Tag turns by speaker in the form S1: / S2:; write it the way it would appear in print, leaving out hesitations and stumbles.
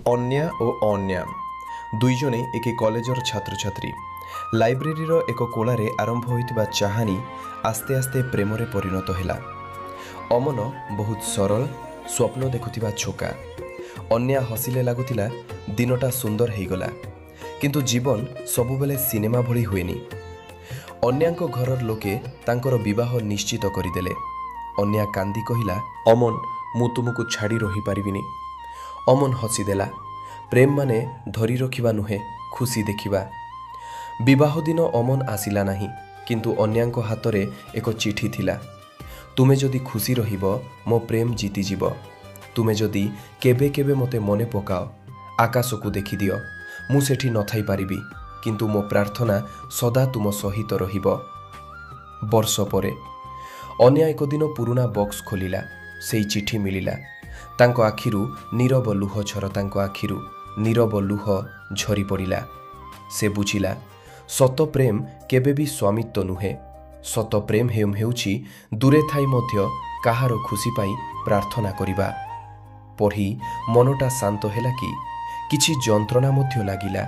S1: ଅନ୍ୟା ଓ ଅଅନ୍ୟା। ଦୁଇଜଣେ ଏକେ କଲେଜର ଛାତ୍ରଛାତ୍ରୀ। ଲାଇବ୍ରେରୀର ଏକ କୋଳାରେ ଆରମ୍ଭ ହୋଇଥିବା ଚାହାଣୀ ଆସ୍ତେ ଆସ୍ତେ ପ୍ରେମରେ ପରିଣତ ହେଲା। ଅମନ ବହୁତ ସରଳ, ସ୍ବପ୍ନ ଦେଖୁଥିବା ଛୋକା। ଅନ୍ୟା ହସିଲେ ଲାଗୁଥିଲା ଦିନଟା ସୁନ୍ଦର ହେଇଗଲା। କିନ୍ତୁ ଜୀବନ ସବୁବେଳେ ସିନେମା ଭଳି ହୁଏନି। ଅନ୍ୟାଙ୍କ ଘରର ଲୋକେ ତାଙ୍କର ବିବାହ ନିଶ୍ଚିତ କରିଦେଲେ। ଅନ୍ୟା କାନ୍ଦି କହିଲା, ଅମନ, ମୁଁ ତୁମକୁ ଛାଡ଼ି ରହିପାରିବିନି। ଅମନ ହସିଦେଲା, ପ୍ରେମ ମାନେ ଧରି ରଖିବା ନୁହେଁ, ଖୁସି ଦେଖିବା। ବିବାହ ଦିନ ଅମନ ଆସିଲା ନାହିଁ, କିନ୍ତୁ ଅନ୍ୟାଙ୍କ ହାତରେ ଏକ ଚିଠି ଥିଲା, ତୁମେ ଯଦି ଖୁସି ରହିବ, ମୋ ପ୍ରେମ ଜିତିଯିବ। ତୁମେ ଯଦି କେବେ କେବେ ମୋତେ ମନେ ପକାଅ, ଆକାଶକୁ ଦେଖିଦିଅ। ମୁଁ ସେଠି ନଥାଇପାରିବି, କିନ୍ତୁ ମୋ ପ୍ରାର୍ଥନା ସଦା ତୁମ ସହିତ ରହିବ। ବର୍ଷ ପରେ ଅନ୍ୟା ଏକ ଦିନ ପୁରୁଣା ବକ୍ସ ଖୋଲିଲା। ସେଇ ଚିଠି ମିଳିଲା। ତାଙ୍କ ଆଖିରୁ ନୀରବ ଲୁହ ଝର ତାଙ୍କ ଆଖିରୁ ନୀରବ ଲୁହ ଝରି ପଡ଼ିଲା। ସେ ବୁଝିଲା, ସତ ପ୍ରେମ କେବେ ବି ସ୍ୱାମିତ୍ୱ ନୁହେଁ। ସତ ପ୍ରେମ ହେଉଛି ଦୂରେ ଥାଇ ମଧ୍ୟ କାହାର ଖୁସି ପାଇଁ ପ୍ରାର୍ଥନା କରିବା। ପଢ଼ି ମନଟା ଶାନ୍ତ ହେଲା କି କିଛି ଯନ୍ତ୍ରଣା ମଧ୍ୟ ଲାଗିଲା।